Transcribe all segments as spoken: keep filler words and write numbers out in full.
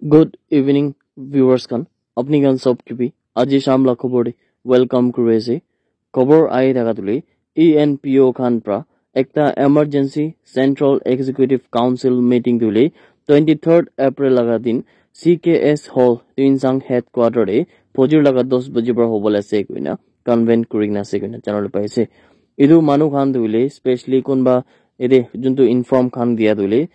Good evening, viewers khan. Apni khan sob ke bhi aji sham la khobor te welcome kuri ase. Khobor ahi thaka tu le E N P O khan pra ekta emergency Central Executive Council meeting tu le twenty-third April laga din C K S Hall, Tuensang headquarter te phojir laga dos baji pra hobole ase koina convene kuri kena ase koina janabole pai ase. Etu manu khan tu le specially kunba ete juntu inform khan dia tu le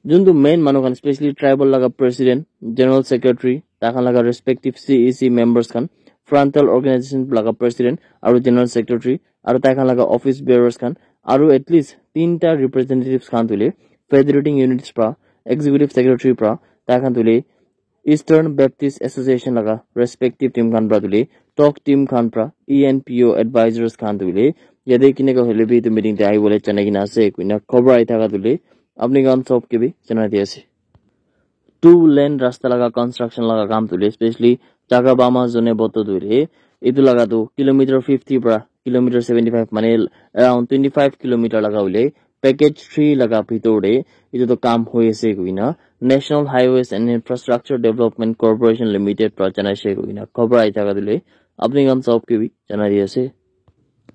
juntu main manu khan, specially tribal laga president, general secretary, tai khan laga respective C E C members khan, frontal organization laga president aru general secretary, aru tai khan laga office bearers khan, aru at least tinta representatives khan tu le federating units pra, executive secretary pra, tai khan tu le Eastern Baptist Association laga respective team khan pra tu le talk team khan pra E N P O advisors khan tu le yate kineka hoile bi etu meeting te ahi bole janai kena ase koina khobor ahi thaka tu le apni khan sob ke bi janai di ase. Two lane rasta laga construction laga kam tu le, specially Chakabama zone boto tu le, etu laga tu kilometer fifty pra kilometer seventy five, mane around twenty five kilometer laga hoile package three laga bhitor te etu tu kam hoi ase koina National Highways and Infrastructure Development Corporation Limited pra janai ase koina khobor ahi thaka tu le apni khan sob ke bi janai di ase.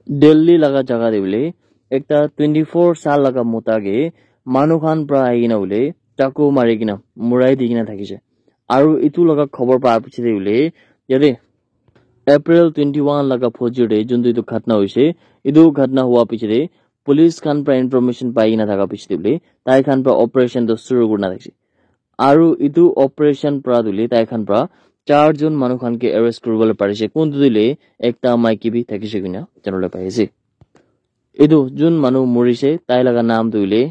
Delhi laga jaga te bole ekta twenty four sal laga mota ke manu khan pra ahi kena bole chaku mari kena murai di kena thakise. Aru etu laga khobor pa piche te bole yate April twenty one laga phojir te juntu etu ghatna hoise, etu ghatna hua piche te police khan pra information pai kena thaka piche te bole tai khan pra operation tu shuru kurina thakise. Aru etu operation pra tu le tai khan pra char jon manu khan ke arrest kuribole parise. Kuntu tu le ekta maiki bi thakise koina janabole pai ase. Etu jun manu murise tai laga naam tu le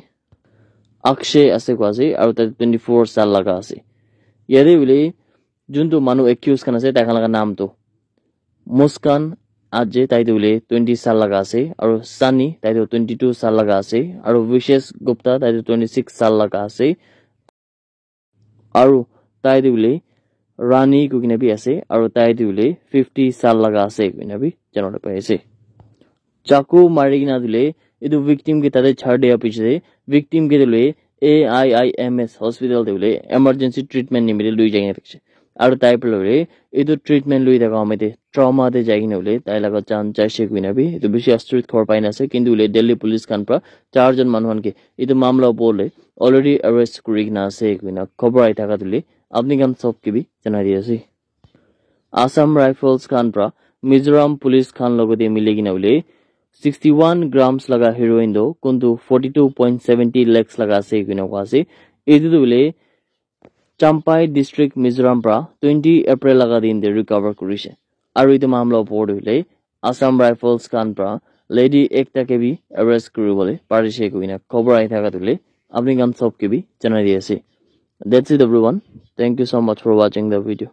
Akshay ase koa ase aru tai twenty four sal laga ase. Yate hoile juntu manu accused khan ase tai khan laga naam tu Muskan Aje, tai tu hoile twenty sal laga ase, aru Sunny, tai tu twenty two sal laga ase, aru Vishesh Gupta, tai tu twenty six sal laga ase, aru tai tu hoile Rani koi kena bi ase, aru tai tu hoile fifty sal laga ase koina bi janabole pai ase. Chaku mari kena tu hoile etu victim ke tate char dia piche te victim ke tu hoile A I I M S hospital te hoile emergency treatment nimite lui jai kena thakise. Aru tai pora hoile etu treatment lui thaka home te trauma te jai kena hoile tai laga jaan jaise koina bi etu bishi astorit khobor pai na ase. Kintu hoile Delhi police khan pra char jon manu khan ke etu mamla opor te already arrest kuri kena ase koina khobor ahi thaka tu hoile apni khan sob ke bi janai di ase. Assam Rifles khan pra Mizoram police khan logote mili kena hoile sixty one grams laga heroin tu kuntu forty two point seventy lakhs laga ase koina koa ase. Etu tu hoile Champhai district Mizoram pra twenty April laga din te recover kurise. Aru etu mamla opor te hoile Assam Rifles khan pra lady ekta ke bi arrest kuribole parise koina khobor ahi thaka tu hoile apni khan sob ke bi janai di ase. That's it everyone. Thank you so much for watching the video.